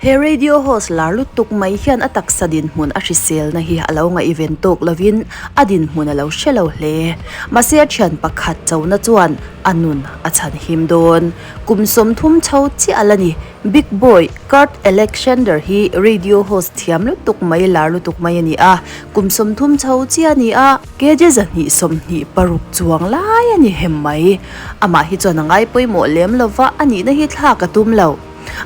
He radio host lar lutuk mai hian a taksa dinhmun a hriselna hi a lo ngaihven tawk lovin a dinhmun a lo hre lo hle. Mahse a thian pakhat chona chuan a nun a chhan him dawn. Kum 30 chho chiah a la ni. Big Boy, Kurt Alexander hi radio host thiam lutuk mai lar lutuk mai a ni a. Kum 30 chho chiah a ni a. Kg 226 chuang lai a ni hem mai. Amah hi chuan a ngai pawimawh lem lova a nihna hi thlak a tum lo.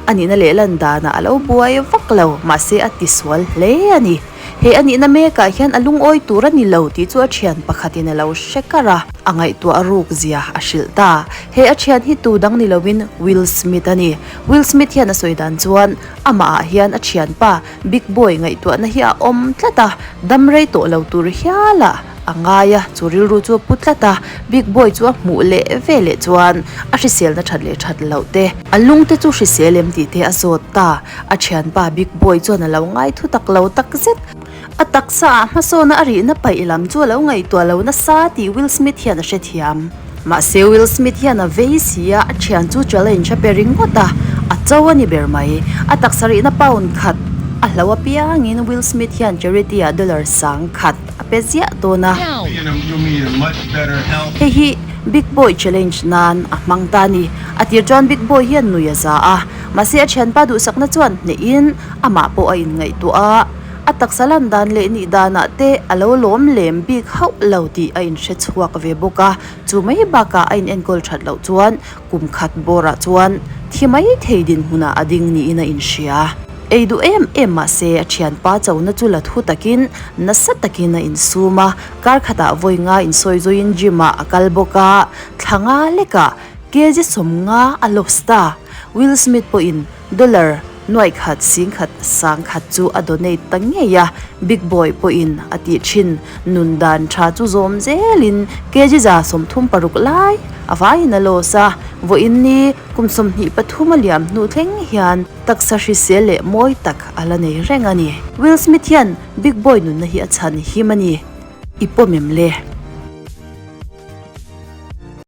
A nihna leh lan danah a lo buai vak lo, mahse a tisual hle a ni. He a nihna mekah hian a lungawi tur a ni lo tih chu a thian pakhatin a lo hre kar a, a ngaihtuah ruk zia a hrilh ta. He a thian hi tu dang ni loin Will Smith a ni. Will Smith hian a sawi dan chuan amahah hian a thianpa Big Boy ngaihtuahna hi a awm tlat a, dam rei tawh lo tur hialah a ngai a, chu rilru chu a pu tlat a, Big Boy chu a hmuh leh ve leh chuan a hriselna that leh that loh te, a lung te chu hrisel em tih te a zawt ta, a thianpa Big Boy chuan a lo ngai thu tak lo tak zet. A taksa ah hmasawna a rihna paih lam chu a lo ngaihtuah lo nasa tih Will Smith hian a hrethiam. Mahse Will Smith hian a vei si a, a thian chu challenge a pe ringawt a, a cho a ni ber mai. A taksa rihna pound khat a hlo apiangin Will Smith hian charity ah dollar 1000 a pe ziah dawn a. Hei hi Big Boy challenge nan a hmang ta a ni. A tir chuan Big Boy hian nui a za a, mahse a thianpa duhsakna chuan hnehin amah pawh a inngaihtuah a. A taksa lan dan leh nih danah te a lo lawm lem bik hauh lo tih a inhre chhuak ve bawk a, chu mai bakah a inenkawl that loh chuan kum khat bawrah chuan thi mai thei dinhmunah a ding niin a inhria. Ei duh em em mah se a thianpa chona chu la thu takin nasa takin a insum a, kar khatah vawi nga insawi zuiin gym ah a kal bawk a, thla nga lekah kg 50 a lost a, Will Smith pawhin Dollar nuaih khat 10,000 10,000 chu a donate ta ngei a, Big Boy pawhin a tih thin. Nun dan tha chu zawm zelin kg 36 lai a vaiin a loss a, vawiin ni kum 23 a liam hnu thleng hian taksa hrisel leh mawi tak a la nei reng a ni. Will Smith hian Big Boy nunna hi a chhan him a ni. I pawm em le?